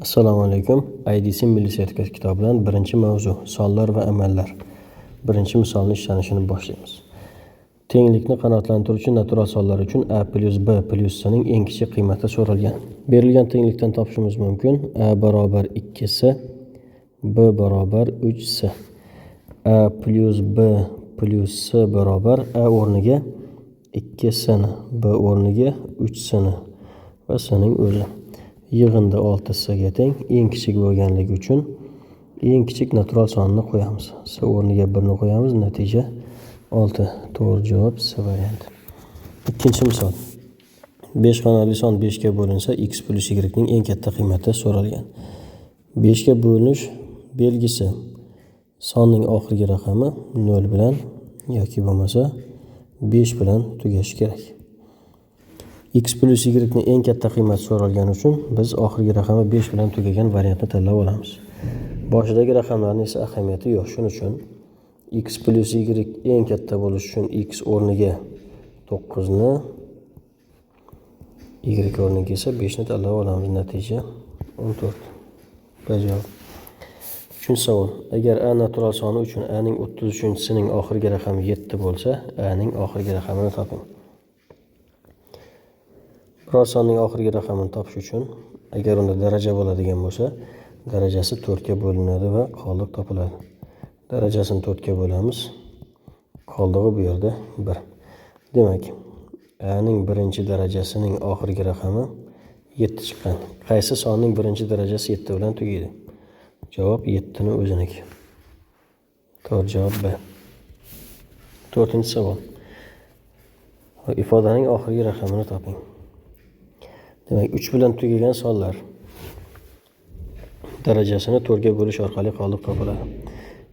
Assalomu alaykum. IDC Milliy sertifikat kitobidan birinchi mavzu sonlar va amallar. Birinchi misolni ishlanishini boshlaymiz. Tenglikni qanoatlantiruvchi natural sonlar uchun a plyus b plyus c ning eng kichik qiymati so'ralgan. Berilgan tenglikdan topishimiz mumkin. A barobar 2c, b barobar 3c. A plyus b plyus c barobar a o'rniga 2c ni, b o'rniga 3c ni va c ning o'zi. Yig'indi 6c ga teng, eng kichik bo'lganligi uchun eng kichik natural sonni qo'yamiz. C o'rniga 1 ni qo'yamiz, natija 6. To'g'ri javob C varianti. Ikkinchi misol. 5 xonali son 5 ga bo'linsa, x plyus y ning eng katta qiymati so'ralgan. 5 ga bo'linish belgisi sonning oxirgi raqami 0 bilan yoki bo'lmasa 5 bilan tugashi kerak. X plyus y ning eng katta qiymati so'ralgani uchun biz oxirgi raqami 5 bilan tugagan variantni tanlab olamiz. Boshidagi raqamlarning esa ahamiyati yo'q. Shuning uchun x plyus y eng katta bo'lishi uchun x o'rniga 9 ni, y o'rniga esa 5 ni tanlab olamiz. Natija 14. Javob. Uchinchi savol. Agar a natural soni uchun a ning 33-sining oxirgi raqami 7 bo'lsa, a ning oxirgi raqamini toping. Biror sonning oxirgi raqamini topish uchun agar unda daraja bo'ladigan bo'lsa, darajasi 4 ga bo'linadi va qoldiq topiladi. Darajasini 4 ga bo'lamiz. Qoldig'i bu yerda 1. Demak, a ning birinchi darajasining oxirgi raqami 7 chiqqan. Qaysi sonning birinchi darajasi 7 bilan tugaydi? Javob 7 ni o'ziniki. To'g'ri javob B. To'rtinchi savol. Ifodaning oxirgi raqamini toping. Demak, 3 bilan tugagan sonlar darajasini 4 ga bo'lish orqali qoldiq topiladi.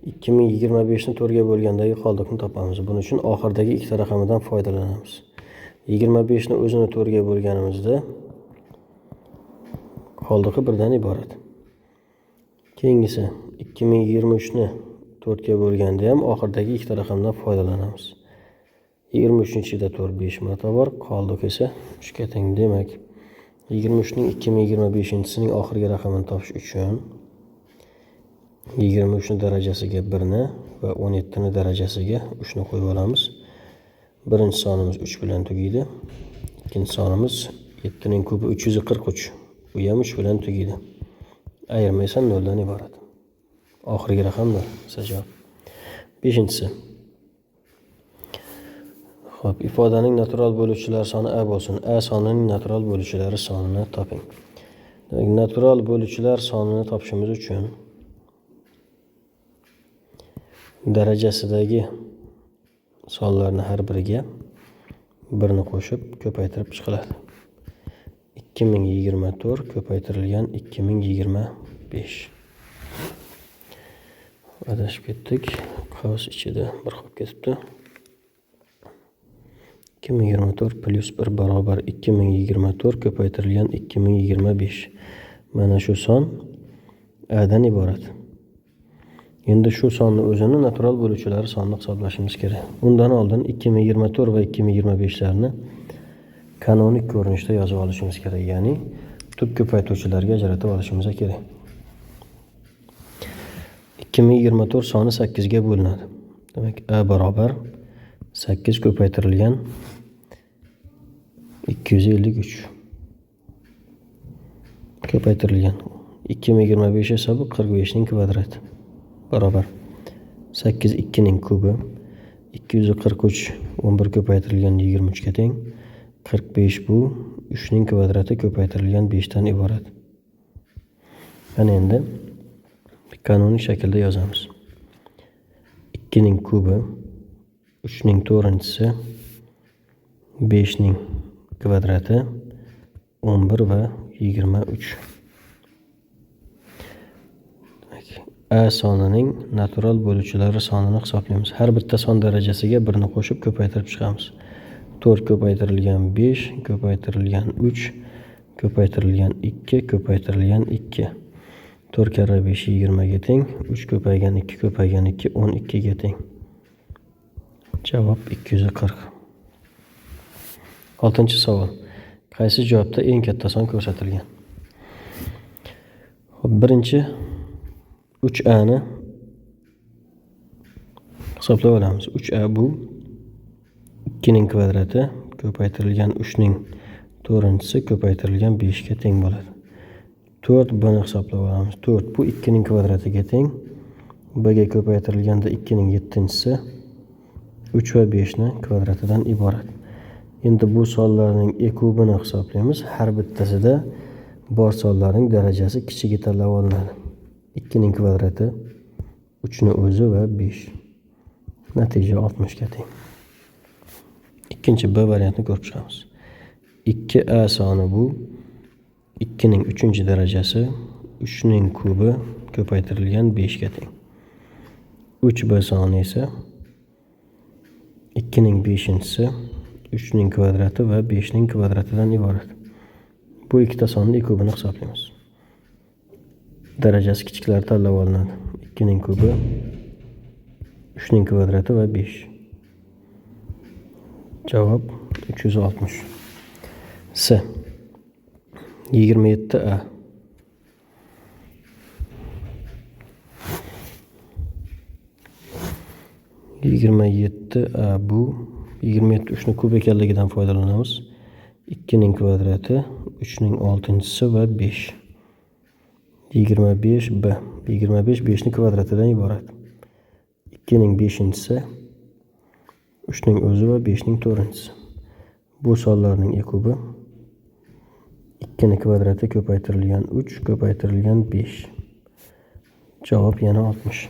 2025 ni 4 ga bo'lgandagi qoldiqni topamiz. Buning uchun oxiridagi ikkita raqamidan foydalanamiz. 25 ni o'zini 4 ga bo'lganimizda qoldig'i 1 dan iborat. Keyingisi 2023 ni 4 ga bo'lganda ham oxiridagi ikkita raqamdan foydalanamiz. 23-da 4 5 marta bor, qoldiq esa 3 ga teng. Demak, 23 ning 2025-sining oxirgi raqamini topish uchun 23 ni darajasiga 1 ni va 17 ni darajasiga 3 ni qo'yib olamiz. Birinchi sonimiz 3 bilan tugaydi. Ikkinchi sonimiz 7 ning kubi 343. U ham 3 bilan tugaydi. Ayirma esa 0 dan iborat. Oxirgi raqam 0. Esa javob. Beshinchisi. Xo'p, ifodaning natural bo'luvchilari soni a bo'lsin. A sonining natural bo'luvchilari sonini toping. Demak, natural bo'luvchilar sonini topishimiz uchun darajasidagi sonlarni har biriga 1 ni qo'shib ko'paytirib chiqiladi. 2024 ko'paytirilgan 2025. Adashib ketdik. Qavs ichida bir qolib ketibdi. 2024 plyus 1 barobar 2024 ko'paytirilgan 2025. Mana shu son a dan iborat. Endi shu sonni o'zini natural bo'luvchilari sonini hisoblashimiz kerak. Undan oldin 2024 va 2025 larni kanonik ko'rinishda yozib olishimiz kerak, ya'ni tub ko'paytuvchilarga ajratib olishimiz kerak. 2024 soni 8 ga bo'linadi. Demak, a barobar 8 ko'paytirilgan 253 ko'paytirilgan 2025 esa bu 45 ning kvadrati barobar 8 2 ning kubi 243 11 ko'paytirilgan 23 ga teng. 45 bu 3 ning kvadrati ko'paytirilgan 5 dan iborat. Ana endi kanonik shaklda yozamiz. 2 ning kubi 3 ning to'rtinchisi 5 ning kvadrati 11 va 23. Demak, a sonining natural bo'luvchilari sonini hisoblaymiz. Har bitta son darajasiga 1 ni qo'shib ko'paytirib chiqamiz. 4 ko'paytirilgan 5 ko'paytirilgan 3 ko'paytirilgan 2 ko'paytirilgan 2. 4 karra 5 20 ga teng. 3 ko'paygan 2 ko'paygan 2 12 ga teng. Javob 240. Oltinchi savol. Qaysi javobda eng katta son ko'rsatilgan? Xo'p, birinchi 3a ni hisoblab olamiz. 3a bu 2 ning kvadrati ko'paytirilgan 3 ning to'rtinchisi ko'paytirilgan 5 ga teng bo'ladi. 4b ni hisoblab olamiz. 4 bu 2 ning kvadratiga teng. B ga ko'paytirilganda 2 ning yettinchisi 3 va 5 ni kvadratidan iborat. Endi bu sonlarning e kubini hisoblaymiz. Har bittasida bor sonlarning darajasi kichigi tanlab olinadi. 2 ning kvadrati 3 ni o'zi va 5. Natija 60 ga teng. Ikkinchi B variantini ko'rib chiqamiz. 2a soni bu 2 ning 3-darajasi 3 ning kubi ko'paytirilgan 5 ga teng. 3b soni esa 2 ning 5-si 3 ning kvadrati va 5 ning kvadratidan iborat. Bu ikkita sonni kubini hisoblaymiz. Darajasi kichiklari tanlab olinadi. 2 ning kubi 3 ning kvadrati va 5. Javob 360. S. 27a. A bu 27 3 ni kub ekanligidan foydalanamiz. 2 ning kvadrati 3 ning 6-si va 5. 25b. 25 5 ning kvadratidan iborat. 2 ning 5-si 3 ning o'zi va 5 ning 4-si. Bu sonlarning e kubi 2 ning kvadrati ko'paytirilgan 3 ko'paytirilgan 5. Javob yana 60.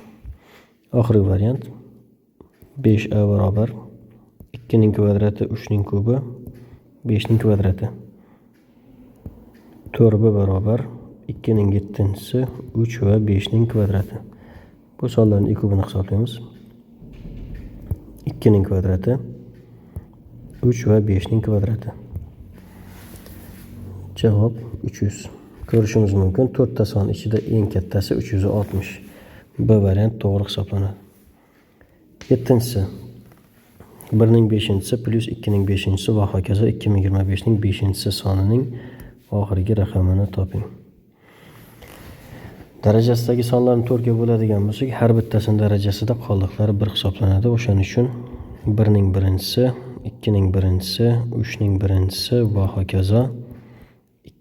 Oxirgi variant 5a barobar 2 ning kvadrati 3 ning kubi 5 ning kvadrati. 4b barobar 2 ning 7-si 3 va 5 ning kvadrati. Bu sonlarning kubini hisoblaymiz. 2 ning kvadrati 3 va 5 ning kvadrati. Javob 300. Ko'rishimiz mumkin, 4 ta son ichida eng kattasi 360. B variant to'g'ri hisoblanadi. 7-si 1 ning 5-si plus 2 ning 5-si va hokazo 2025 ning 5-si sonining oxirgi raqamini toping. Darajasidagi sonlarni 4 ga bo'ladigan bo'lsak, har bittasining darajasida qoldiqlari 1 hisoblanadi. O'shaning uchun 1 ning 1-si, 2 ning 1-si, 3 ning 1-si va hokazo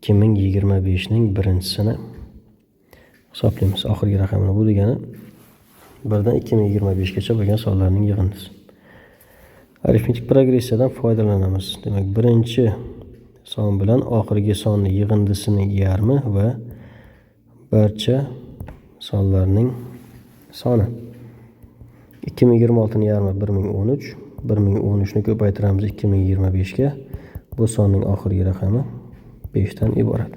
2025 ning 1-sini hisoblaymiz. Oxirgi raqamini, bu degani 1 dan 2025 gacha bo'lgan sonlarning yig'indisi. Arifmetik progressiyadan foydalanamiz. Demak, birinchi son bilan oxirgi sonni yig'indisining yarmi va barcha sonlarning soni. 2026 ning yarmi 1013, 1013 ni ko'paytiramiz 2025 ga. Bu sonning oxirgi raqami 5 dan iborat.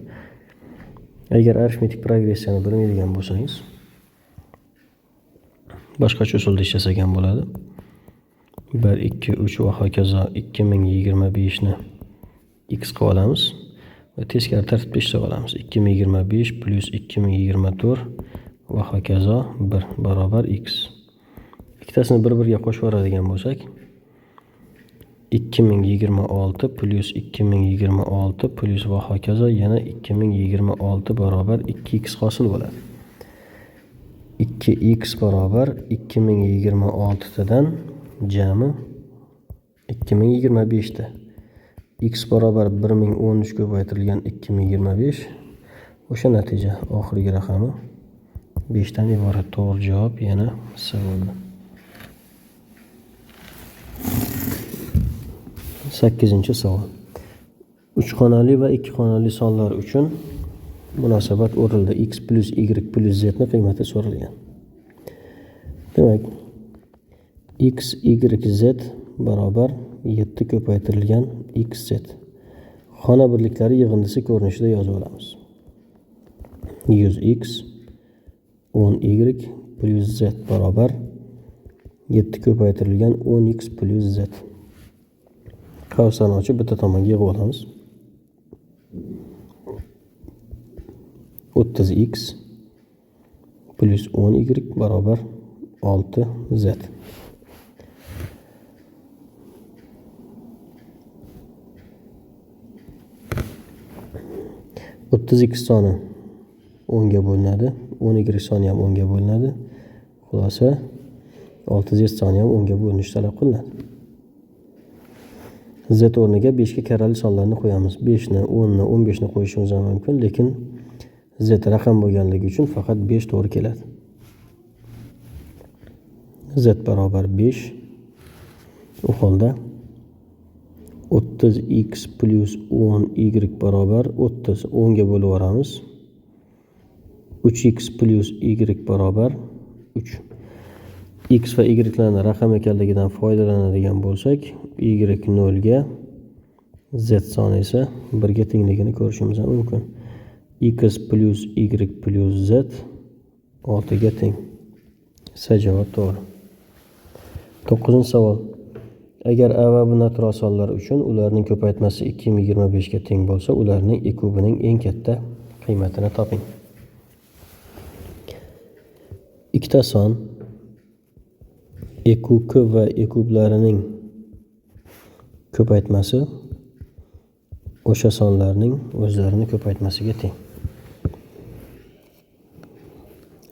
Agar arifmetik progressiyani bilmaydigan bo'lsangiz, boshqacha usulda ishlasak ham bo'ladi. 1, 2, 3 va hokazo 2025 ni x qilib olamiz va teskari tartibda ishlab olamiz. 2025 plus 2024 va hokazo 1 barobar x. Ikkitasini bir-biriga qo'shib yuboradigan bo'lsak, 2026 plus 2026 plus va hokazo yana 2026 barobar 2x hosil bo'ladi. 2x barobar 2026 dan jami 2025 ta. X barobar 1013 ko'paytirilgan 2025. O'sha natija oxirgi raqami 5 dan iborat. To'g'ri javob yana C bo'ldi. 8-savol. 3 xonali va 2 xonali sonlar uchun munosabat o'rildi. X plus Y plus Z ni qiymati so'ralgan. Demak, X, Y, Z barobar 7 ko'paytirilgan X, Z. Xona birliklari yig'indisi ko'rinishida yozib olamiz. 100x 10y plus Z barobar 7 ko'paytirilgan 10x plus Z. Qavslarni ochib bitta tomonga yig'ib olamiz. 30x plus 10y barobar 6z. 30x soni 10 ga bo'linadi. 10y soni ham 10 ga bo'linadi. Xulosa 6z soni ham 10 ga bo'linishi talab qilinadi. Z o'rniga 5 ga karrali sonlarni qo'yamiz. 5 ni, 10 ni, 15 ni qo'yishimiz ham mumkin, lekin z raqam bo'lganligi uchun faqat 5 to'g'ri keladi. Z barobar 5. U holda 30x plus 10y barobar 30. 10 ga bo'lib yuboramiz. 3x plus y barobar 3. X va y larni raqam ekanligidan foydalanadigan bo'lsak, y 0 ga, z soni esa 1 ga tengligini ko'rishimiz mumkin. X plus y plus z 6 ga teng. S javob to'g'ri. 9-savol. Agar a va b natural sonlar uchun ularning ko'paytmasi 2025 ga teng bo'lsa, ularning e kubining eng katta qiymatini toping. Ikkita son e kub va e kublarining ko'paytmasi o'sha sonlarning o'zlarini ko'paytmasiga teng.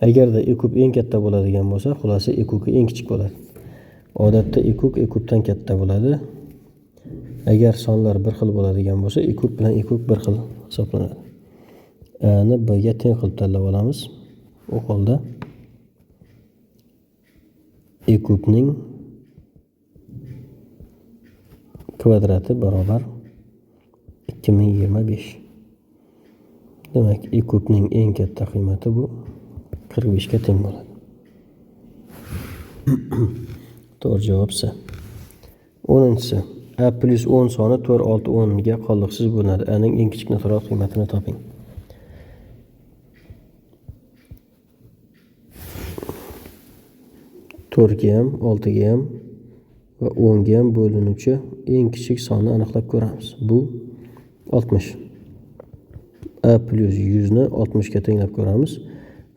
Agarda e kub eng katta bo'ladigan bo'lsa, xulosa e kubi eng kichik bo'ladi. Odatda e kub e kubdan katta bo'ladi. Agar sonlar bir xil bo'ladigan bo'lsa, e kub bilan e kub bir xil hisoblanadi. A ni b ga teng qilib tanlab olamiz. U holda e kubning kvadrati barobar 2025. Demak, e kubning eng katta qiymati bu 45 ga teng bo'ladi. To'g'ri javob C. 10-si. A plus 10 soni 4, 6, 10 ga qoldiqsiz bo'linadi. A ning eng kichik natural qiymatini toping. To'rtga ham, 6ga ham va 10 ga ham bo'linuvchi eng kichik sonni aniqlab ko'ramiz. Bu 60. A plus 100 ni 60 ga tenglab ko'ramiz.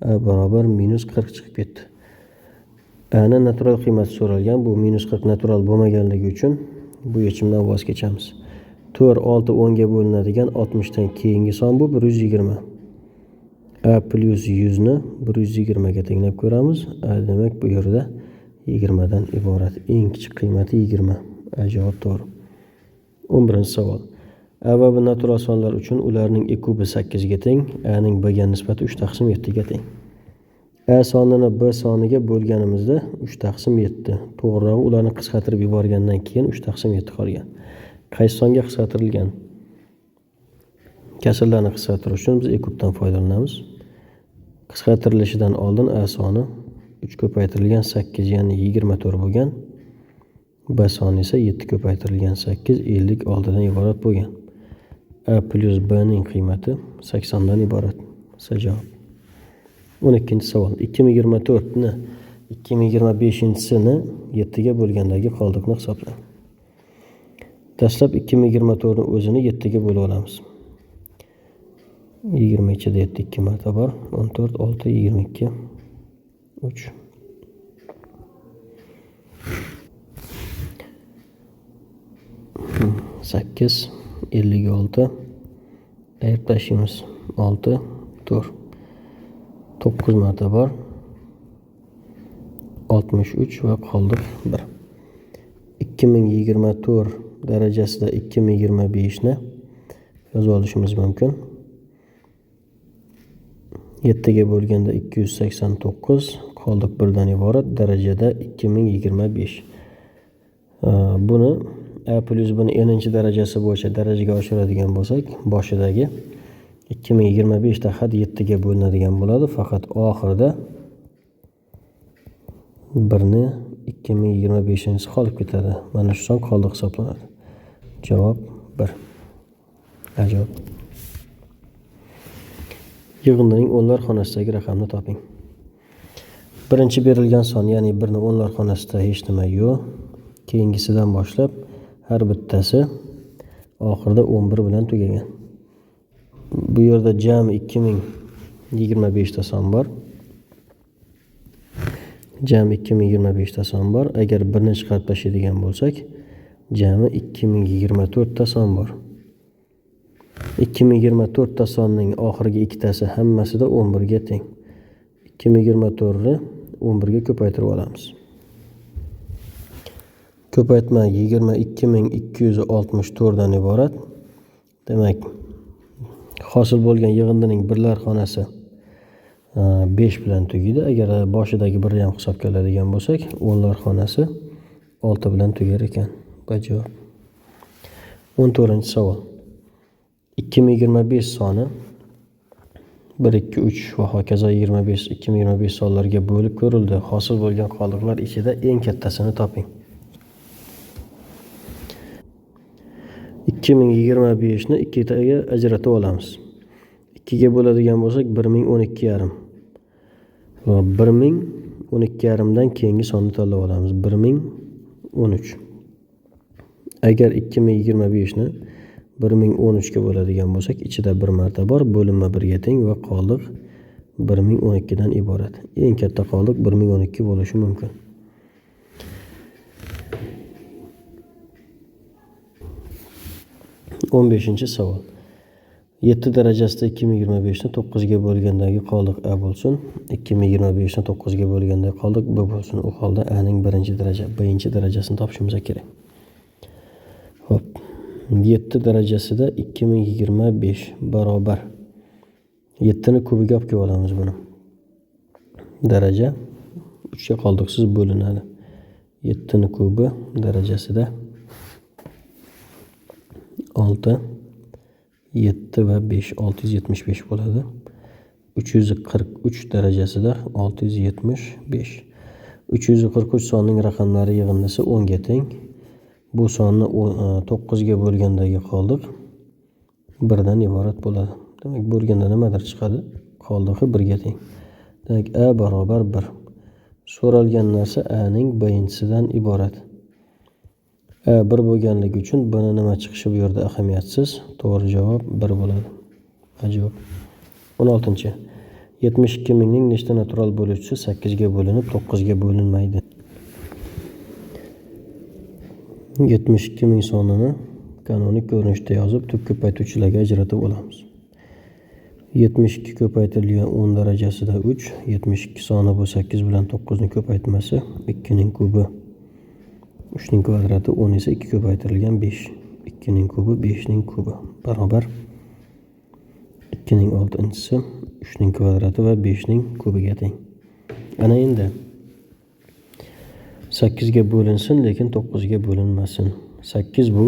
A barobar minus 40 chiqib ketdi. A ni natural qiymati so'ralgan. Bu minus 40 natural bo'lmaganligi uchun bu yechimdan voz kechamiz. 4, 6, 10 ga bo'linadigan 60 dan keyingi son bu 120. A plus 100 ni 120 ga tenglab ko'ramiz. A demak bu yerda 20 dan iborat. Eng kichik qiymati 20. A javob to'g'ri. 11-savol. A va B natural sonlar uchun ularning e kubi 8 ga teng, A ning B ga nisbati 3/7 ga teng. A sonini B soniga bo'lganimizda 3/7. To'g'rirog'i ularni qisqartirib yuborgandan keyin 3/7 qolgan. Qaysi songa qisqartirilgan? Kasrlarni qisqartirish uchun biz e kubdan foydalanamiz. Qisqartirilishidan oldin A soni 3 ko'paytirilgan 8, ya'ni 24 bo'lgan. B soni esa 7 ko'paytirilgan 8, 56 dan iborat bo'lgan. A plus B ning qiymati 80 dan iborat. S javob. 12-savol. 2024 ni 2025-sini 7 ga bo'lgandagi qoldiqni hisoblang. Dastlab 2024 ni o'zini 7 ga bo'lib olamiz. 22 da 7 2 marta bor. 14, 6, 22, 3. 8, 56, ayirib tashlaymiz. 6, 4. 9 marta bor. 63 va qoldiq 1. 2024 darajasida 2025 ni yozib olishimiz mumkin. 7 ga bo'lganda 289, qoldiq 1 dan iborat, darajada 2025. Buni A plus buni n-inchi darajasi bo'yicha darajaga oshiradigan bo'lsak, boshidagi 2025 ta had 7 ga bo'linadigan bo'ladi, faqat oxirida 1 ni 2025-inchisi qolib ketadi. Mana shu son qoldiq hisoblanadi. Javob 1. Ajoyib. Yig'indining o'nlar xonasidagi raqamni toping. Birinchi berilgan son, ya'ni 1 ni o'nlar xonasida hech nima yo'q. Keyingisidan boshlab har bittasi oxirida 11 bilan tugagan. Bu yerda jami 2025 ta son bor. Jami 2025 ta son bor. Agar birni chiqarib tashlaydigan bo'lsak, jami 2024 ta son bor. 2024 ta sonning oxirgi ikkitasi hammasida 11 ga teng. 2024 ni 11 ga ko'paytirib olamiz. Ko'paytma 22264 dan iborat. Demak, hosil bo'lgan yig'indining birlar xonasi 5 bilan tugaydi. Agar boshidagi birni ham hisobga oladigan bo'lsak, o'nlar xonasi 6 bilan tugar ekan. Javob. 14-savol. 2025 soni 1, 2, 3 va hokazo 25, 2025 sonlarga bo'lib ko'rildi. Hosil bo'lgan qoldiqlar ichida eng kattasini toping. 2025 ni ikkitaga ajratib olamiz. 2 ga bo'ladigan bo'lsak 1012,5. Va 1012,5 dan keyingi sonni tanlab olamiz. 1013. Agar 2025 ni 1013 ga bo'ladigan bo'lsak, ichida bir marta bor, bo'linma 1 ga teng va qoldiq 1012 dan iborat. Eng katta qoldiq 1012 bo'lishi mumkin. 15-savol. 7 darajasida 2025 ni 9 ga bo'lgandagi qoldiq A bo'lsin, 2025 ni 9 ga bo'lgandagi qoldiq B bo'lsin. U holda A ning birinchi daraja, B-inchi darajasini topishimiz kerak. Xo'p, 7 darajasida 2025 barobar 7 ni kubiga olib kelib olamiz buni. Daraja 3 ga qoldiqsiz bo'linadi. 7 ni kubi darajasida 6, 7 va 5, 675 bo'ladi. 343 darajasida 675. 343 sonning raqamlari yig'indisi 10 ga teng. Bu sonni 9 ga bo'lgandagi qoldiq 1 dan iborat bo'ladi. Demak, bo'lganda nimadir chiqadi? Qoldig'i 1 ga teng. Demak, A barobar 1. So'ralgan narsa A ning birinchisidan iborat. A 1 bo'lganligi uchun B ni nima chiqishi bu yerda ahamiyatsiz. To'g'ri javob 1 bo'ladi. Javob. 16. 72 mingning nechta natural bo'luvchisi 8 ga bo'linib 9 ga bo'linmaydi? 72 ming sonini kanonik ko'rinishda yozib, tub ko'paytuvchilarga ajratib olamiz. 72 ko'paytirilgan 10 darajasida 3, 72 soni bu 8 bilan 9 ning ko'paytmasi, 2 ning kubi 3 ning kvadrati, 10 esa 2 ko'paytirilgan 5. 2 ning kubi 5 ning kubi barobar 2 ning 6-inchisi 3 ning kvadrati va 5 ning kubiga teng. Ana endi 8 ga bo'linsin, lekin 9 ga bo'linmasin. 8 bu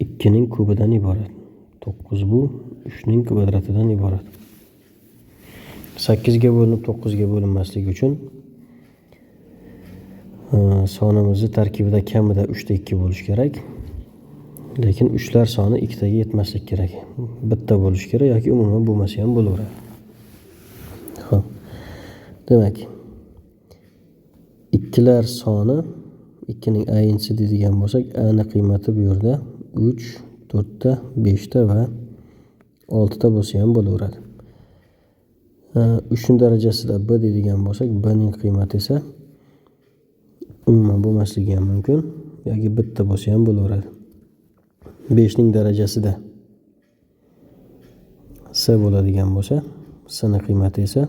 2 ning kubidan iborat. 9 bu 3 ning kvadratidan iborat. 8 ga bo'linib 9 ga bo'linmasligi uchun sonimizni tarkibida kamida 3 ta 2 bo'lishi kerak. Lekin 3lar soni 2 taga yetmaslik kerak. Bitta bo'lishi kerak yoki umuman bo'lmasa ham bo'laveradi. Xo'p. Demak, 2lar soni 2 ning ayinchisi deydigan bo'lsak, a ni qiymati bu yerda 3, 4 ta, 5 ta va 6 ta bo'lsa ham bo'laveradi. 3 ning darajasida b deydigan bo'lsak, b ning qiymati esa umuman bo'lmasligi ham mumkin yoki bitta bo'lsa ham bo'laveradi. 5 ning darajasida s bo'ladigan bo'lsa, s ning qiymati esa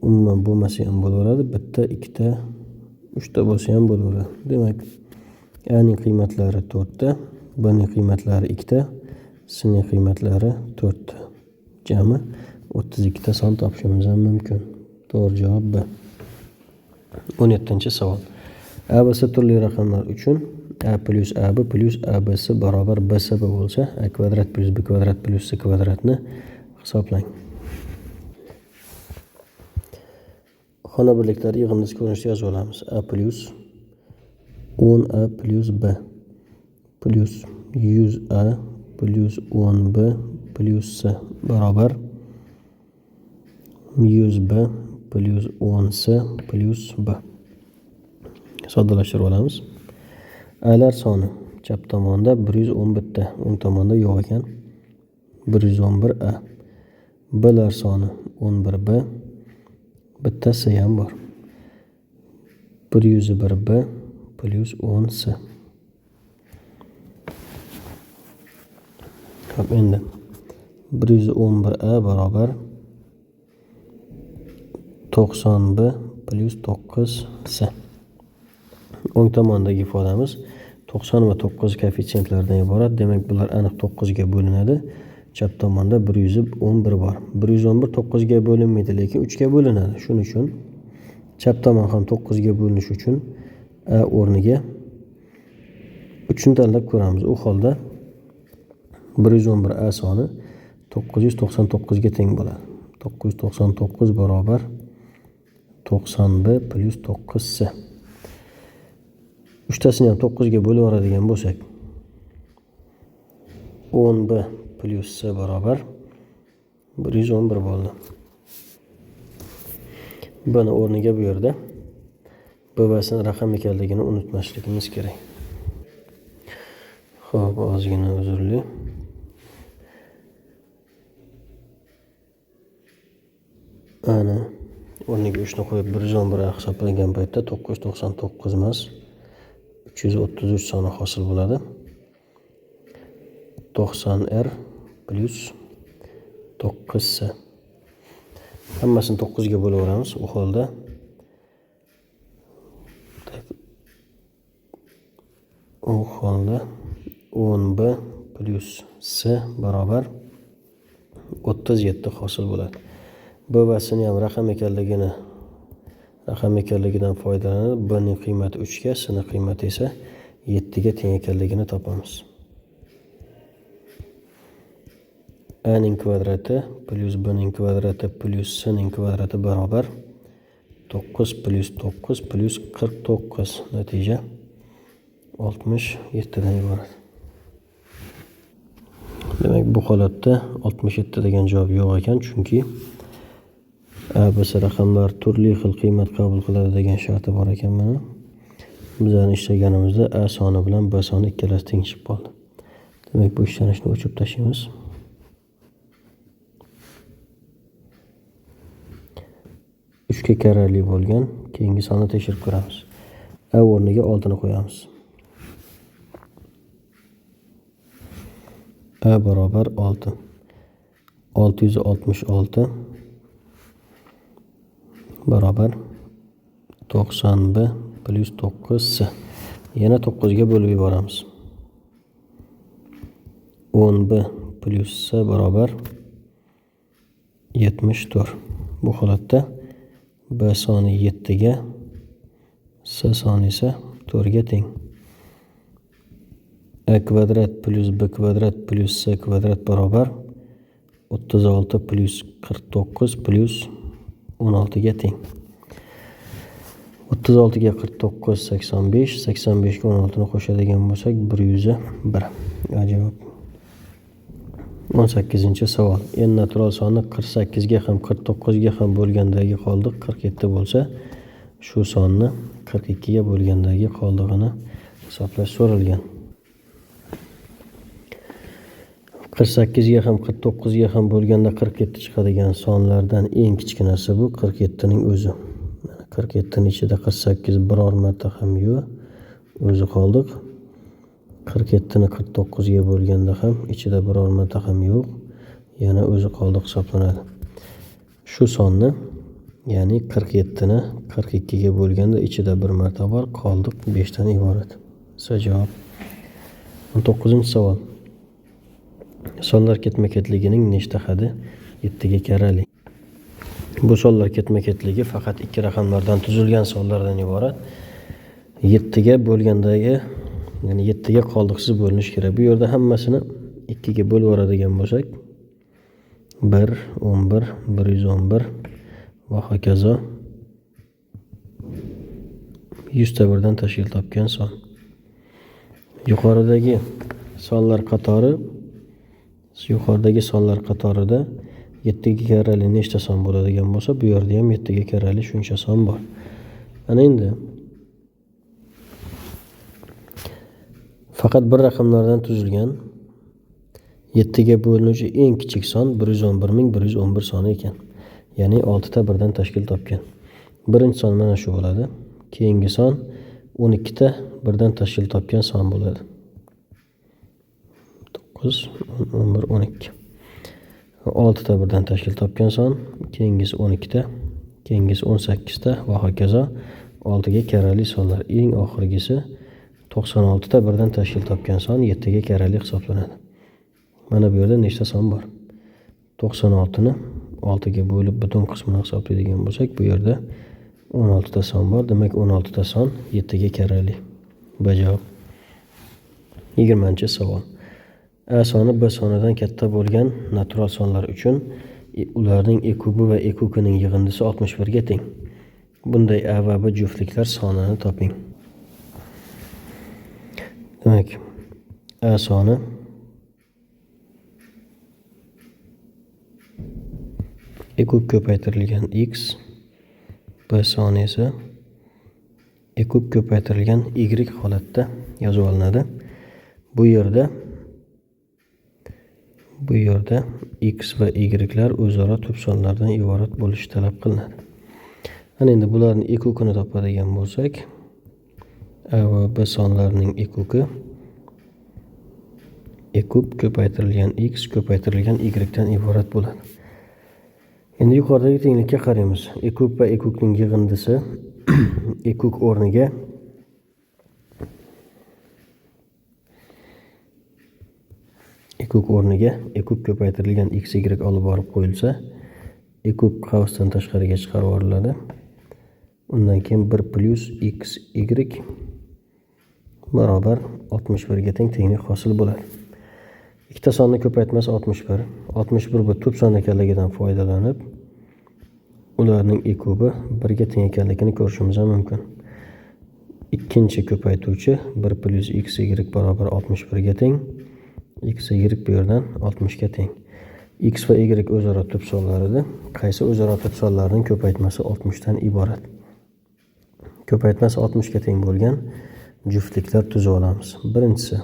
umuman bo'lmasa ham bo'laveradi, bitta, ikkita, uchta bo'lsa ham bo'laveradi. Demak, a ning qiymatlari 4 ta, b ning qiymatlari 2 ta, s ning qiymatlari 4 ta. Jami 32 ta son topishimiz ham mumkin. To'g'ri javob B. 17-savol. A va C turli raqamlar uchun A plus AB plus ABC barobar BCB bo'lsa, A kvadrat plus B kvadrat plus C kvadratni hisoblang. Xona birliklari yig'indisi ko'rinishida yozib olamiz. A plus 10A plus B plus 100A plus 10B plus C barobar 100B plus 10C plus B. Soddalashtirib olamiz. A'lar soni chap tomonda 111 ta, o'ng tomonda yo'q ekan. 111 A. B'lar soni 11 B. Bitta C ham bor. 101 B plus 10 C. Xo'p, endi 111a barobar 90b plyus 9c. O'ng tomondagi ifodamiz 90 va 9 koeffitsiyentlardan iborat. Demak, bular aniq 9 ga bo'linadi. Chap tomonda 111 bor. 111 9 ga bo'linmaydi, lekin 3 ga bo'linadi. Shuning uchun chap tomon ham 9 ga bo'linishi uchun a o'rniga 3 ni tanlab ko'ramiz. U holda 111 a soni 999 ga teng bo'ladi. 999 barobar 90b plyus 9c. Uchtasini ham 9 ga bo'lib yuboradigan bo'lsak, 10b plyus c barobar 111 bo'ldi. Buni o'rniga bu yerda b va c raqam ekanligini unutmasligimiz kerak. Xo'p, ozgina uzrli. Ana o'rniga 3 ni qo'yib 111 a hisoblangan paytda 999 emas, 333 soni hosil bo'ladi. 90r plyus 9c. Hammasini 9 ga bo'lib yuboramiz. U holda 10b plyus c barobar 37 hosil bo'ladi. B va c ni ham raqam ekanligidan foydalanib, b ning qiymati 3 ga, c ning qiymati esa 7 ga teng ekanligini topamiz. A ning kvadrati plyus b ning kvadrati plyus c ning kvadrati barobar 9 plyus 9 plyus 49. Natija 67 dan iborat. Demak, bu holatda 67 degan javob yo'q ekan, chunki a, b, c raqamlar turli xil qiymat qabul qiladi degan sharti bor ekan. Mana bizlarni ishlaganimizda a soni bilan b soni ikkalasi teng chiqib qoldi. Demak, bu ishlanishni o'chirib tashlaymiz. 3 ga karali bo'lgan keyingi sonni tekshirib ko'ramiz. A o'rniga 6 ni qo'yamiz. A barobar 6. 666 barobar 90b plyus 9c. Yana 9 ga bo'lib yuboramiz. 10b plyus c barobar 74. Bu holatda b soni 7 ga, c soni esa 4 ga teng. A kvadrat plyus b kvadrat plyus c kvadrat barobar 36 plyus 49 plyus 16 ga teng. 36 ga 49 85, 85 ga 16 ni qo'shadigan bo'lsak 101. Ajoyib. 18-savol. N natural soni 48 ga ham 49 ga ham bo'lgandagi qoldiq 47 bo'lsa, shu sonni 42 ga bo'lgandagi qoldig'ini hisoblash so'ralgan. 48 ga ham 49 ga ham bo'lganda 47 chiqadigan sonlardan eng kichkinasi bu 47 ning o'zi. 47 ning ichida 48 biror marta ham yo'q, o'zi qoldiq. 47 ni 49 ga bo'lganda ham ichida biror marta ham yo'q, yana o'zi qoldiq hisoblanadi. Shu sonni, ya'ni 47 ni 42 ga bo'lganda ichida bir marta bor, qoldiq 5 dan iborat. S javob. 19-savol. Sonlar ketma-ketligining nechta hadi 7 ga karali? Bu sonlar ketma-ketligi faqat ikki raqamlardan tuzilgan sonlardan iborat. 7 ga bo'lgandagi, ya'ni 7 ga qoldiqsiz bo'linishi kerak. Bu yerda hammasini 2 ga bo'lib yuboradigan bo'lsak, 1, 11, 111 va hokazo 100 ta birdan tashkil topgan son. Yuqoridagi sonlar qatorida 7 ga karali nechta son bo'ladigan bo'lsa, bu yerda ham 7 ga karali shuncha son bor. Ana endi faqat bir raqamlardan tuzilgan 7 ga bo'linuvchi eng kichik son 111111 soni ekan. Ya'ni 6 ta birdan tashkil topgan. Birinchi son mana shu bo'ladi. Keyingi son 12 ta birdan tashkil topgan son bo'ladi. 9, 10, 11, 12. 6 ta birdan tashkil topgan son, keyingisi 12 ta, keyingisi 18 ta va hokazo 6 ga karali sonlar. Eng oxirgisi 96 ta birdan tashkil topgan son 7 ga karali hisoblanadi. Mana bu yerda nechta son bor? 96 ni 6 ga bo'lib butun qismini hisoblaydigan bo'lsak, bu yerda 16 ta son bor. Demak, 16 ta son 7 ga karali. B javob. 20-savol. A soni B sonidan katta bo'lgan natural sonlar uchun ularning E kubi va E kukining yig'indisi 61 ga teng. Bunday A va B juftliklar sonini toping. Demak, A soni E kub ko'paytirilgan x, B soni esa E kub ko'paytirilgan y holatda yozib olinadi. Bu yerda x va y'lar o'zaro tub sonlardan iborat bo'lishi talab qilinadi. Ana endi bularning E kukini topadigan bo'lsak, A va B sonlarining E kuki E kub ko'paytirilgan x ko'paytirilgan y dan iborat bo'ladi. Endi yuqoridagi tenglikka qaraymiz. E kub va E kukning yig'indisi E kuk o'rniga E kub ko'paytirilgan x y olib borib qo'yilsa, E kub qavsdan tashqariga chiqarib yuboriladi. Undan keyin 1 plyus x y barobar 61 ga teng tenglik hosil bo'ladi. Ikkita sonni ko'paytmasi 61. 61 bu tub son ekanligidan foydalanib, ularning E kubi 1 ga teng ekanligini ko'rishimiz ham mumkin. Ikkinchi ko'paytuvchi 1 plyus x y barobar 61 ga teng. X y bu yerdan 60 ga teng. X va y o'zaro tub sonlar edi. Qaysi o'zaro tub sonlarning ko'paytmasi 60 dan iborat? Ko'paytmasi 60 ga teng bo'lgan juftliklar tuzib olamiz. Birinchisi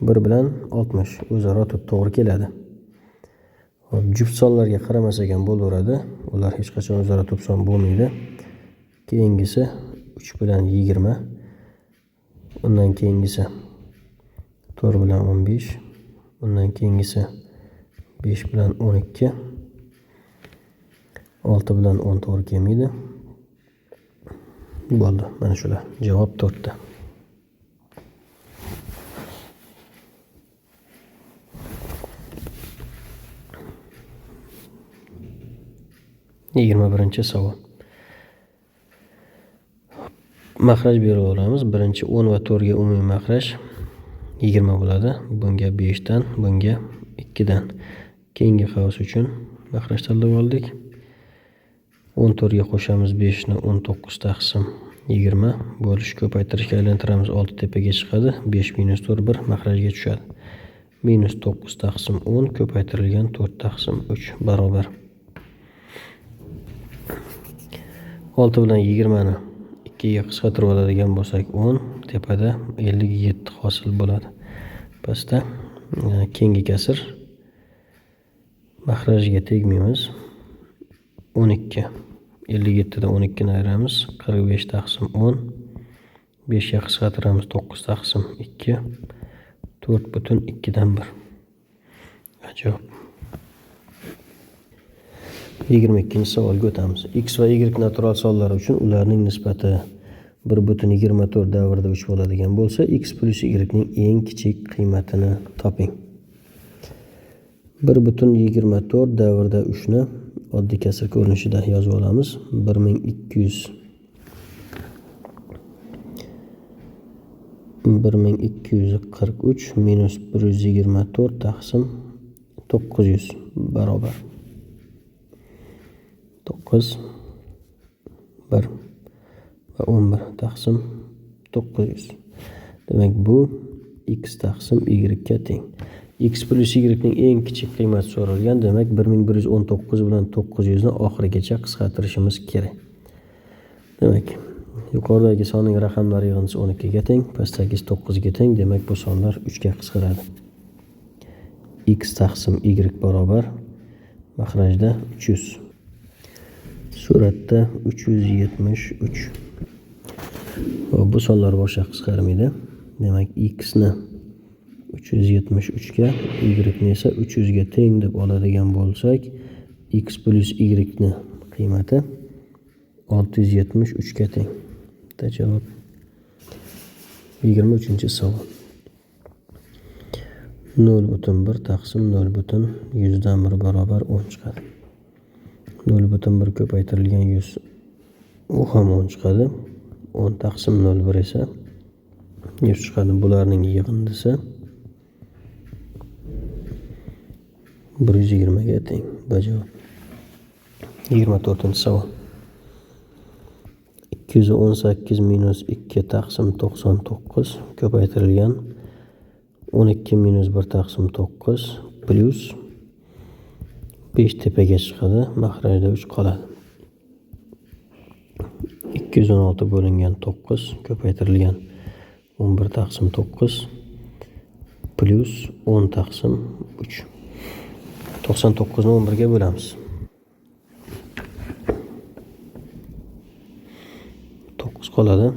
1 bilan 60 o'zaro tub to'g'ri keladi. Hop, juft sonlarga qaramasak ham bo'laveradi. Ular hech qachon o'zaro tub son bo'lmaydi. Keyingisi 3 bilan 20. Undan keyingisi 4 bilan 15. Undan keyingisi 5 bilan 12. 6 bilan 10 to'g'ri kelmaydi. Bo'ldi, mana shular. Javob 4 ta. 21-savol. Maxraj berib olamiz. Birinchi 10 va 4 ga umumiy maxraj 20 bo'ladi. Bunga 5 dan, bunga 2 dan. Keyingi qavs uchun maxraj tanlab oldik. 14 ga qo'shamiz 5 ni 19 taqsim 20 bo'lish ko'paytirishga aylantiramiz, 6 tepaga chiqadi. 5 minus 4 1 maxrajga tushadi. Minus 9 taqsim 10 ko'paytirilgan 4 taqsim 3 barobar 6 bilan 20 ni 2 ga qisqartirib oladigan bo'lsak 10, tepada 57 hosil bo'ladi. Pastda keyingi kasr maxrajga tegmaymiz. 12 57 dan 12 ni ayiramiz, 45 taqsim 10, 5 ga qisqartiramiz 9 taqsim 2, 4,2 dan 1. Ajoyib. 22-savolga o'tamiz. X va Y natural sonlari uchun ularning nisbati 1,24 davrida 3 bo'ladigan bo'lsa, X plus Y ning eng kichik qiymatini toping. 1,24 davrida 3 ni oddiy kasr ko'rinishida yozib olamiz. 1243 minus 124 taqsim 900 barobar 9 1 va 11 taqsim 900. Demak, bu x taqsim y ga teng. X plus y ning eng kichik qiymati so'ralgan. Demak, 1119 bilan 900 ni oxirigacha qisqartirishimiz kerak. Demak, yuqoridagi sonning raqamlari yig'indisi 12 ga teng, pastdagisi 9 ga teng. Demak, bu sonlar 3 ga qisqaradi. X taqsim y barobar maxrajda 300. Suratda 373. Bu sonlar boshqa qisqarmaydi. Demak, x ni 373 ga, y ni esa 300 ga teng deb oladigan bo'lsak, x plyus y ni qiymati 673 ga teng. Bitta javob. 23-savol. 0,1 taqsim 0,1 barobar 10 chiqadi. 0,1 ko'paytirilgan 100 u ham 10 chiqadi. 10 taqsim 0,1 esa 100 chiqadi. Bularning yig'indisi 120 ga teng. Javob. 24-savol. 218 minus 2 taqsim 99 ko'paytirilgan 12 minus 1 taqsim 9 plyus 5 tepaga chiqadi, mahrajda 3 qoladi. 216 bo'lingan 9 ko'paytirilgan 11 taqsim 9 plyus 10 taqsim 3. 99 ni 11 ga bo'lamiz. 9 qoladi.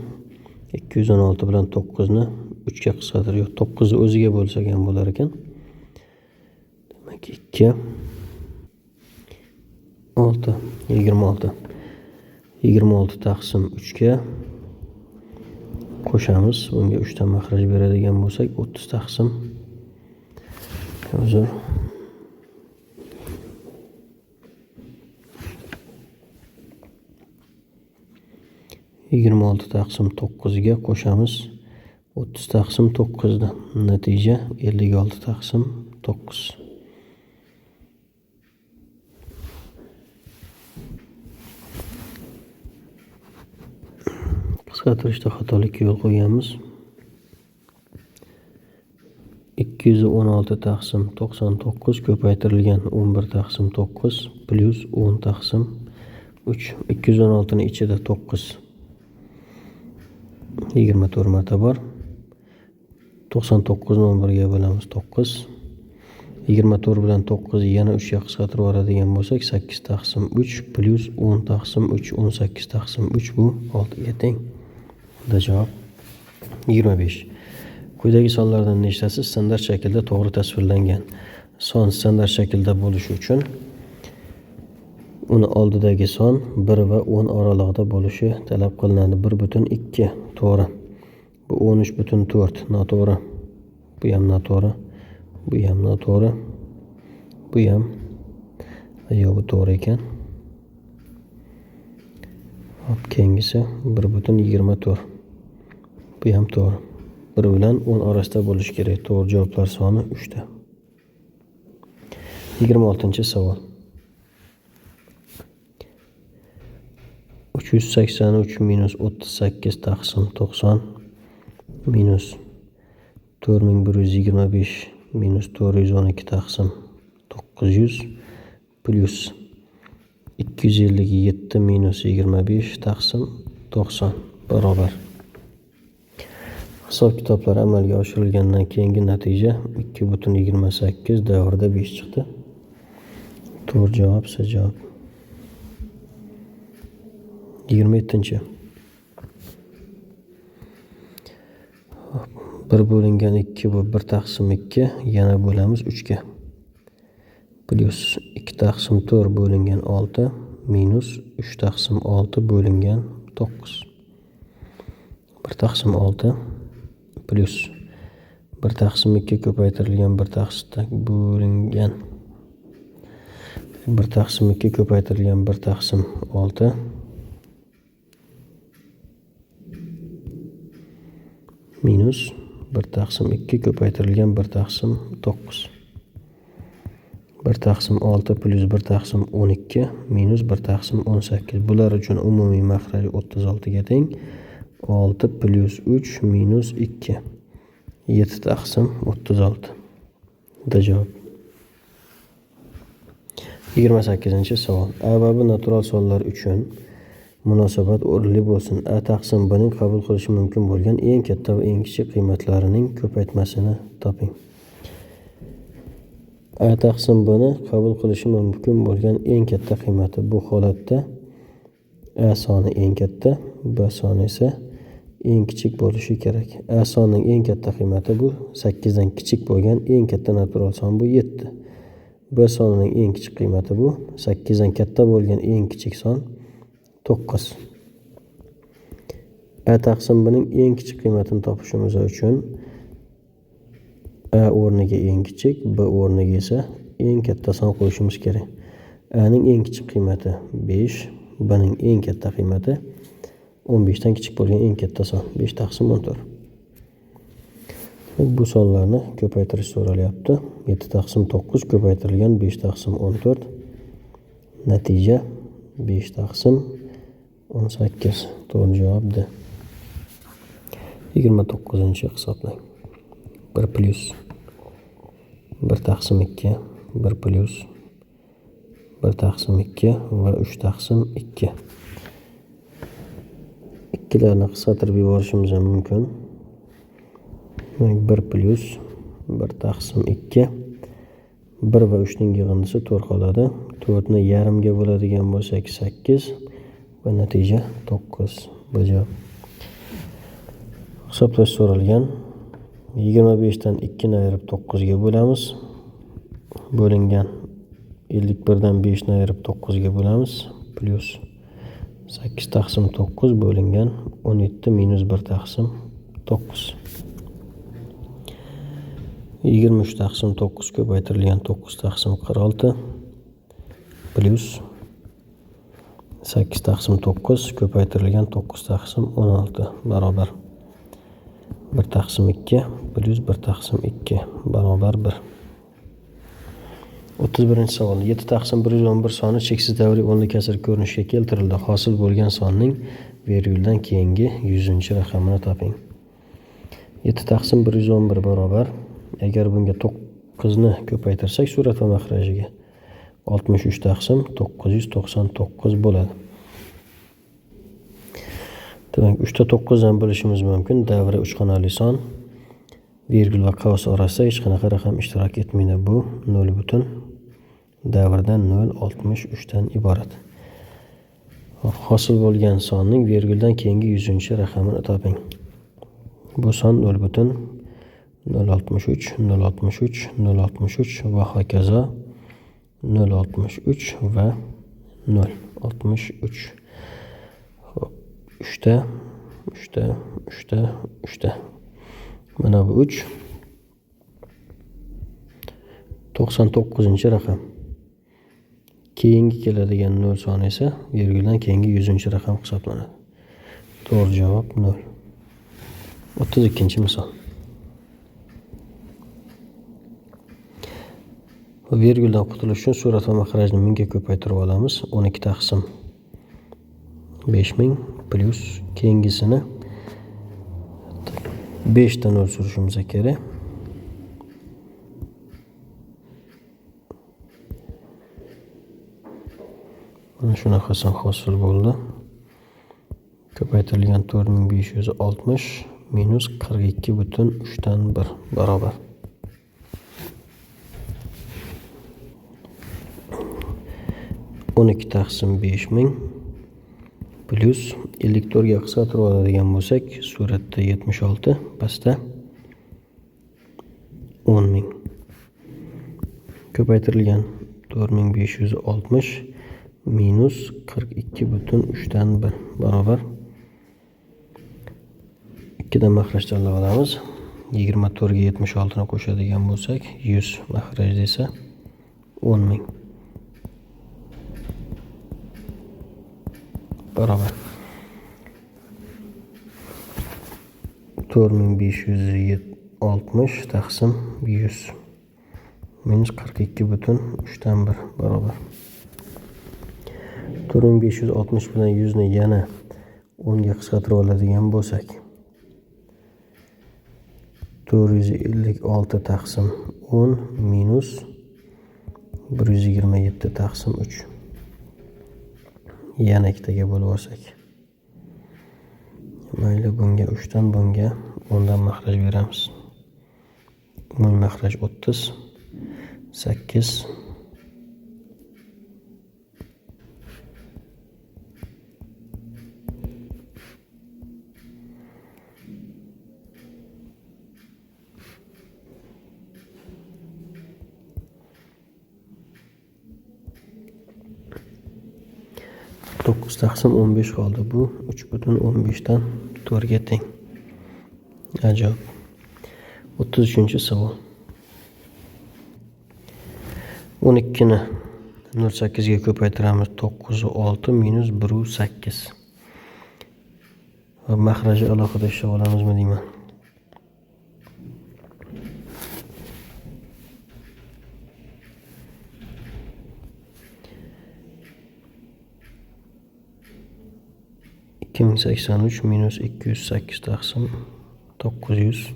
216 bilan 9 ni 3 ga qisqartirib, yo'q, 9 ni o'ziga bo'lsak ham bo'lar ekan. Demak 2 6 26. 26 taqsim 3 ga qo'shamiz. Bunga 3 dan mahraj beradigan bo'lsak 30 taqsim uzr 26 taqsim 9 ga qo'shamiz 30 taqsim 9 ni. Natija 56 taqsim 9. Qisqartirishda xatolikka yo'l qo'yganmiz. 216 taqsim 99 ko'paytirilgan 11 taqsim 9 plyus 10 taqsim 3. 216 ni ichida 9 24 marta bor. 99 ni 11 ga bo'lamiz 9. 24 bilan 9 yana 3 ga qisqartirib yuboradigan bo'lsak 8 taqsim 3 plyus 10 taqsim 3 18 taqsim 3 bu 6 ga teng. Bunda javob 25. Quyidagi sonlardan nechtasi standart shaklda to'g'ri tasvirlangan? Son standart shaklda bo'lishi uchun uni oldidagi son 1 va 10 oralig'ida bo'lishi talab qilinadi. 1,2 to'g'ri. Bu 13,4 noto'g'ri. Bu ham noto'g'ri. Bu ham noto'g'ri. Bu ham yo'q, bu to'g'ri ekan. Hop, keyingisi 1,24. Bu ham to'g'ri. 1 bilan 10 orasida bo'lishi kerak. To'g'ri javoblar soni 3 ta. 26-savol. 383 minus 38 taqsim 90 minus 4125 minus 412 taqsim 900 plyus 257 minus 25 taqsim 90 barobar. Hisob kitoblar amalga oshirilgandan keyingi natija 2,28 davrida 5 chiqdi. To'g'ri javob S javob. 27. 1 bo'lingan 2 bu 1 taqsim 2, yana bo'lamiz 3 ga. Plyus 2 taqsim 4 bo'lingan 6 minus 3 taqsim 6 bo'lingan 9. 1 taqsim 6 plyus 1 taqsim 2 ko'paytirilgan 1 taqsim bo'lingan 1 taqsim 2 ko'paytirilgan 1 taqsim 6 minus 1 taqsim 2 ko'paytirilgan 1 taqsim 9. 1 taqsim 6 plyus 1 taqsim 12 minus 1 taqsim 18. Bular uchun umumiy mahraj 36 ga teng. 6 plyus 3 minus 2. 7 taqsim 36. Da javob. 28-savol. A va B natural sonlar uchun munosabat o'rinli bo'lsin. A taqsim B ning qabul qilishi mumkin bo'lgan eng katta va eng kichik qiymatlarining ko'paytmasini toping. A taqsim B ni qabul qilishi mumkin bo'lgan eng katta qiymati. Bu holatda A soni eng katta, B soni esa eng kichik bo'lishi kerak. A sonining eng katta qiymati bu 8 dan kichik bo'lgan eng katta natural son bu 7. B sonining eng kichik qiymati bu 8 dan katta bo'lgan eng kichik son 9. A taqsim Bning eng kichik qiymatini topishimiz uchun A o'rniga eng kichik, B o'rniga esa eng katta son qo'yishimiz kerak. A ning eng kichik qiymati 5, B ning eng katta qiymati 15 dan kichik bo'lgan eng katta son 5 taqsim 14. Bu sonlarni ko'paytirish so'ralyapti. 7 taqsim 9 ko'paytirilgan 5 taqsim 14. Natija 5 taqsim 18. To'g'ri javob D. 29-hisoblang. 1 plyus 1 taqsim 2, 1 plyus 1 taqsim 2 va 3 taqsim 2. Ikkilarni qisqartirib yuborishimiz ham mumkin. 1 plyus 1 taqsim 2, 1 va 3 ning yig'indisi 4 qoladi. 4 ni yarimga bo'ladigan bo'lsak 8 va natija 9. Bu javob. Hisoblash so'ralgan. 25 dan 2 ni ayirib 9 ga bo'lamiz. Bo'lingan 51 dan 5 ni ayirib 9 ga bo'lamiz. Plyus 8 taqsim 9 bo'lingan 17 minus 1 taqsim 9. 23 taqsim 9 ko'paytirilgan 9 taqsim 46 plyus 8 taqsim 9 ko'paytirilgan 9 taqsim 16 barobar 1 taqsim 2 plyus 1 taqsim 2 barobar 1. 31-savol. 7 taqsim 111 soni cheksiz davriy o'nli kasr ko'rinishga keltirildi. Hosil bo'lgan sonning verguldan keyingi 100-raqamini toping. 7 taqsim 111 barobar, agar bunga 9 ni ko'paytirsak surat va mahrajiga 63 taqsim 999 bo'ladi. Demak, 3 ta 9 dan bilishimiz mumkin. Davri 3 xonali son, vergul va qavs orasida hech qanaqa raqam ishtirok etmaydi. Bu 0 butun davrdan 0.63 dan iborat. Hosil bo'lgan sonning verguldan keyingi 100-raqamini toping. Bu son 0.063, 0.63, 0.63 va hokazo 0.63 va 0.63. Xo'p, 3 ta, 3 ta, 3 ta, 3 ta. Mana bu 3. 99-raqam. Keyingi keladigan 0 soni esa verguldan keyingi 100-raqam hisoblanadi. To'g'ri javob 0. 32-misol. Verguldan qutulish uchun surat va mahrajni 1000 ga ko'paytirib olamiz. 12 taqsim 5000 plyus keyingisini 5 ta 0 surishimiz kerak. Mana shunaqa son hosil bo'ldi. Ko'paytirilgan 4560 minus 42.3 dan 1 barobar. 12 taqsim 5000 plyus 54 ga qisqartirib oladigan bo'lsak, suratda 76, pastda 10000. Ko'paytirilgan 4560 minus 42.3 dan 1 barobar. 2 dan mahraj tanlab olamiz. 24 ga 76 ni qo'shadigan bo'lsak, 100 mahraj desa 10000 barobar. 4560 taqsim 100 minus 42.3 dan 1 barobar. 4560 bilan 100 ni yana 10 ga qisqartirib oladigan bo'lsak, 456 taqsim 10 minus 127 taqsim 3. Yana ikkitaga bo'lib olsak. Mayli, bunga 3 dan, bunga 10 dan mahraj beramiz. Umumiy mahraj 30, 8, 9 taqsim 15 qoldi. Bu 3,15 dan 4 ga teng. Ajoyib. 33-savol. 12 ni 0,8 ga ko'paytiramiz. 9,6 minus 1,8. Va maxraji alohida ishlab olamizmi deyman. ...2083 minus 208 taqsim 900...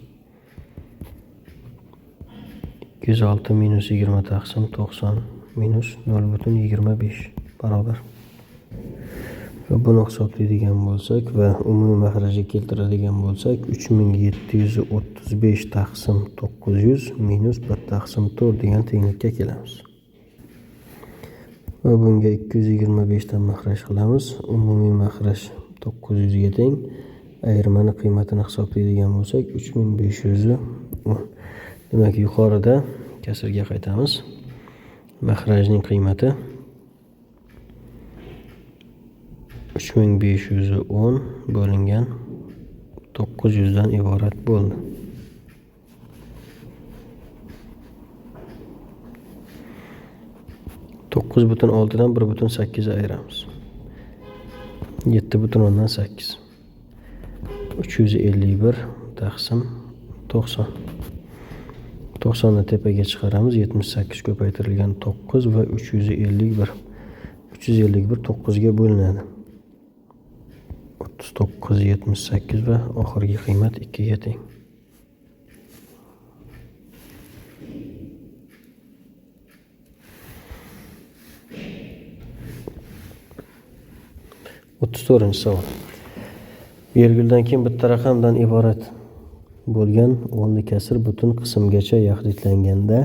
206 minus 20 taqsim 90 minus 0,25 barobar. Va buni hisoblaydigan bo'lsak va umumiy maxrajga keltiradigan bo'lsak 3735 taqsim 900 minus 1 taqsim 4 degan tenglikka kelamiz. Va bunga 225 dan maxraj qilamiz. Umumiy maxraj 900 ga teng. Ayirmani qiymatini hisoblaydigan bo'lsak 3510. Demak, yuqorida kasrga qaytamiz. Maxrajning qiymati 3510 bo'lingan 900 dan iborat bo'ldi. 9,6 dan 1,8 ayiramiz. 7,8. 351 taqsim 90. 90 ni tepaga chiqaramiz. 78 ko'paytirilgan 9 va 351. 351 9 ga bo'linadi. 39 78 va oxirgi qiymat 2 ga teng. 34-savol. Verguldan keyin bitta raqamdan iborat bo'lgan o'nli kasr butun qismgacha yaxlitlanganda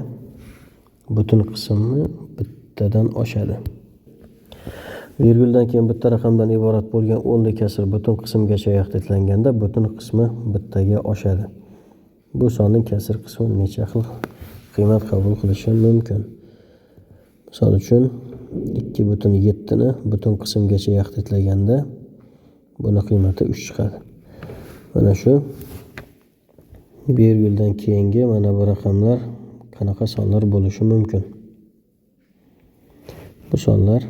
butun qismi bittadan oshadi. Verguldan keyin bitta raqamdan iborat bo'lgan o'nli kasr butun qismgacha yaxlitlanganda butun qismi bittaga oshadi. Bu sonning kasr qismi necha xil qiymat qabul qilishi mumkin? Misol uchun 2,7 ni butun qismgacha yaxlitlaganda buni qiymati 3 chiqadi. Mana shu verguldan keyingi mana bu raqamlar qanaqa sonlar bo'lishi mumkin? Bu sonlar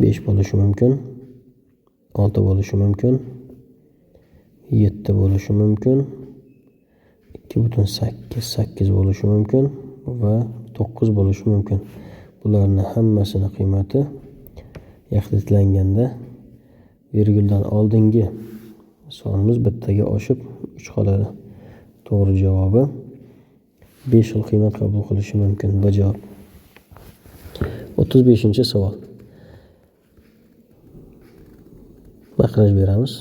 5 bo'lishi mumkin, 6 bo'lishi mumkin, 7 bo'lishi mumkin, 2,8 8 bo'lishi mumkin va 9 bo'lishi mumkin. Bularning hammasini qiymati yaxlitlanganda verguldan oldingi sonimiz bittaga oshib 3 qoladi. To'g'ri javobi 5 xil qiymat qabul qilishi mumkin. Bu javob. 35-savol. Maxraj beramiz.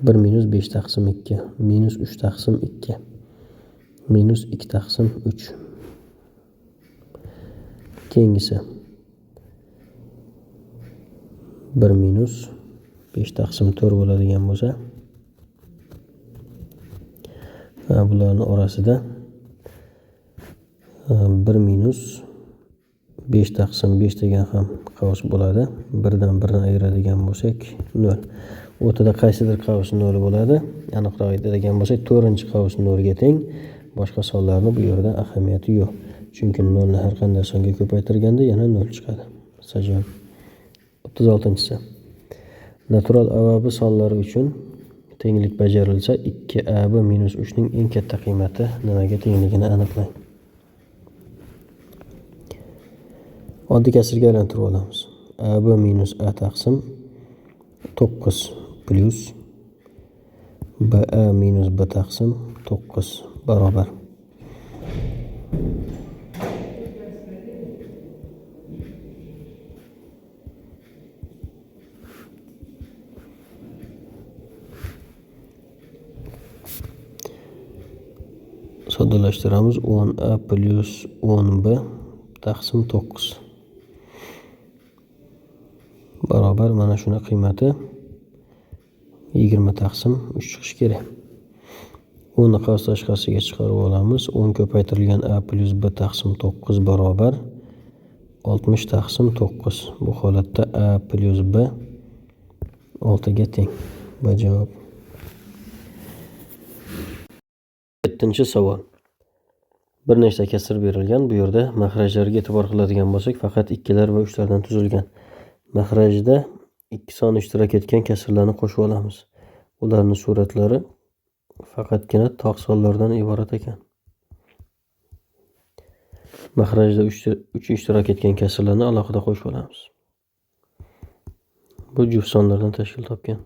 1 minus 5 taqsim 2 minus 3 taqsim 2 minus 2 taqsim 3. Keyingisi 1 minus 5 taqsim 4 bo'ladigan bo'lsa, bularning orasida 1 minus 5 taqsim 5 degan ham qavs bo'ladi. 1dan 1ni ayiradigan bo'lsak 0. O'rtada qaysidir qavs 0 bo'ladi. Aniqroq aytadigan bo'lsak 4-qavs 0 ga teng. Boshqa sonlarni bu yerda ahamiyati yo'q. Chunki 0 ni har qanday songa ko'paytirganda yana 0 chiqadi. Sajjon. 36-si. Natural AB sonlari uchun tenglik bajarilsa 2AB minus 3 ning eng katta qiymati nimaga tengligini aniqlang. Oddiy kasrga aylantirib olamiz. AB minus A taqsim 9 plus BA minus B taqsim 9 barobar. Soddalashtiramiz. 10A plus 10B taqsim 9 barobar mana shuni qiymati 20 taqsim 3 chiqishi kerak. 10 ni qavs tashqarisiga chiqarib olamiz. 10 ko'paytirilgan A plus B taqsim 9 barobar 60 taqsim 9. Bu holatda a plyus b 6 ga teng. Bu javob. 7-savol. Bir nechta kasr berilgan. Bu yerda maxrajlarga e'tibor qiladigan bo'lsak, faqat 2lar va 3lardan tuzilgan. Maxrajda 2 son ishtirok etgan kasrlarni qo'shib olamiz. Ularning suratlari faqatgina tog' sonlardan iborat ekan. Maxrajda 3 ishtirok etgan kasrlarni alohida qo'shib olamiz. Bu juft sonlardan tashkil topgan.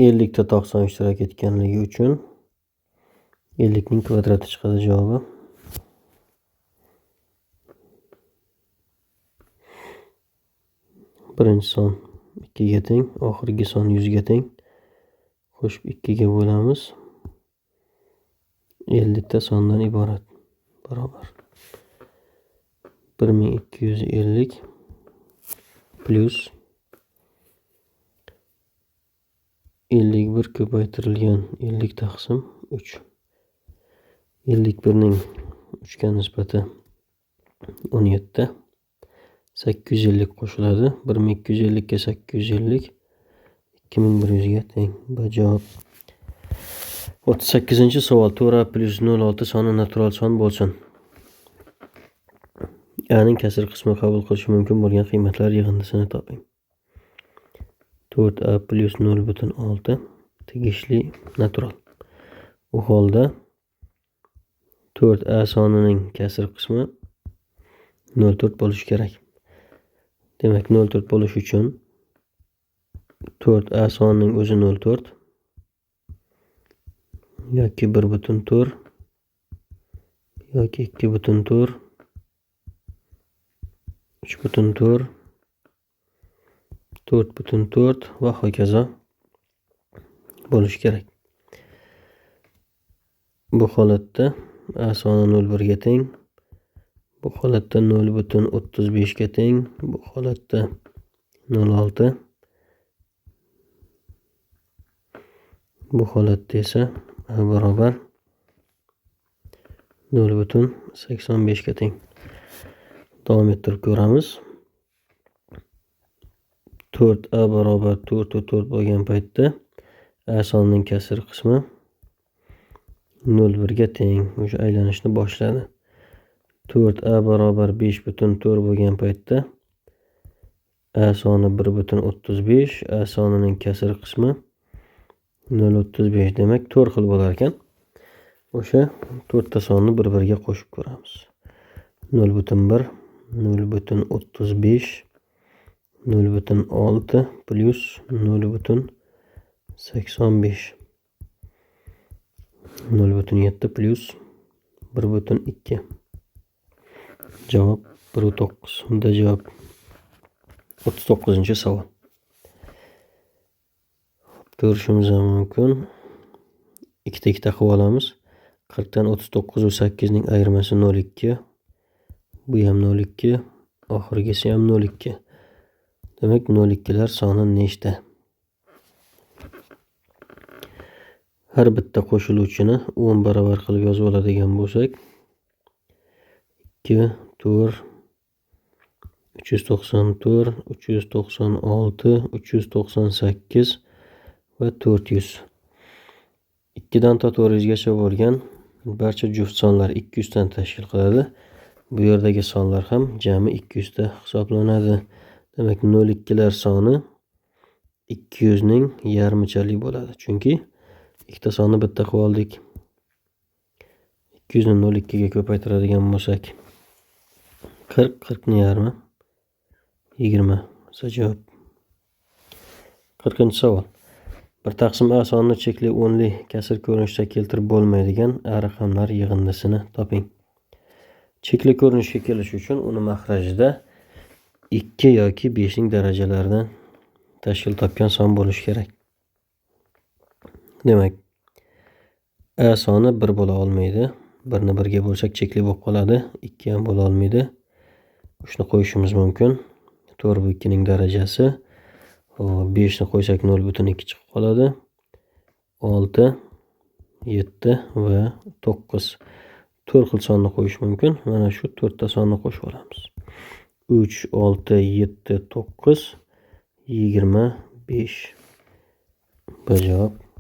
50 ta tog' son ishtirok etganligi uchun 50 ning kvadrati chiqadi javobi. Birinchi son 2 ga teng, oxirgi son 100 ga teng. Qo'shib 2 ga bo'lamiz. 50 ta sondan iborat. Barobar 1250 plyus 51 ko'paytirilgan 50 taqsim 3. 51 ning 3 ga nisbati 17. 850 qo'shiladi. 1250 ga 850 2100 ga teng. Bu javob. 38-savol. 4a plyus 0,6 soni natural son bo'lsin. A ning kasr qismi qabul qilishi mumkin bo'lgan qiymatlar yig'indisini toping. 4a plyus 0,6 tegishli natural. U holda 4a sonining kasr qismi 0,4 bo'lishi kerak. Demak, 0,4 bo'lishi uchun 4a sonining o'zi 0,4 yoki 1,4 yoki 2,4 3,4 4,4 va hokazo bo'lishi kerak. Bu holatda a soni 0,1 ga teng, bu holatda 0,35 ga teng, bu holatda 0,6, bu holatda esa a barobar 0,85 ga teng. Davom ettirib ko'ramiz. 4a barobar 4,4 bo'lgan paytda a sonining kasr qismi 0,1 ga teng. O'sha aylanishni boshladi. 4a barobar 5,4 bo'lgan paytda a soni 1,35, a sonining kasr qismi 0,35. Demak, 4 xil bo'lar ekan. O'sha 4 ta sonni bir-biriga qo'shib ko'ramiz. 0,1, 0,35, 0,6 plyus 0,85, 0,7 plyus 1,2. Javob 1,9. Unda javob 39-savol. Ko'rishimiz ham mumkin. Ikkita ikkita qilib olamiz. 40 dan 39 va 8 ning ayirmasi 0,2. Bu ham 0,2, oxirgisi ham 0,2. Demak, 0,2lar soni nechta? Har bitta qo'shiluvchini 10 barobar qilib yozib oladigan bo'lsak, 2, 4, 394, 396, 398 va 400. 2 dan to 400 gacha bo'lgan barcha juft sonlar 200 dan tashkil qiladi. Bu yerdagi sonlar ham jami 200 ta hisoblanadi. Demak, 0,2lar soni 200 ning yarmichalik bo'ladi. Chunki ikkita sonni bitta qilib oldik. 200 ni 0,2 ga ko'paytiradigan bo'lsak, 40, 40 ning yarmi 20. Javob. 40-savol. 1 taqsim a sonini chekli o'nli kasr ko'rinishda keltirib bo'lmaydigan a raqamlar yig'indisini toping. Chekli ko'rinishga kelish uchun uni maxrajida 2 yoki 5 ning darajalaridan tashkil topgan son bo'lishi kerak. Demak, a soni 1 bo'la olmaydi. 1ni 1 ga bo'lsak chekli bo'lib qoladi. 2 ham bo'la olmaydi. 3 ni qo'yishimiz mumkin. 4 bu 2 ning darajasi. 5 ni qo'ysak 0,2 chiqib qoladi. 6 7 va 9. 4 xil sonni qo'yish mumkin. Mana shu 4 ta sonni qo'shib olamiz. 3, 6, 7, 9, 25. Bu javob.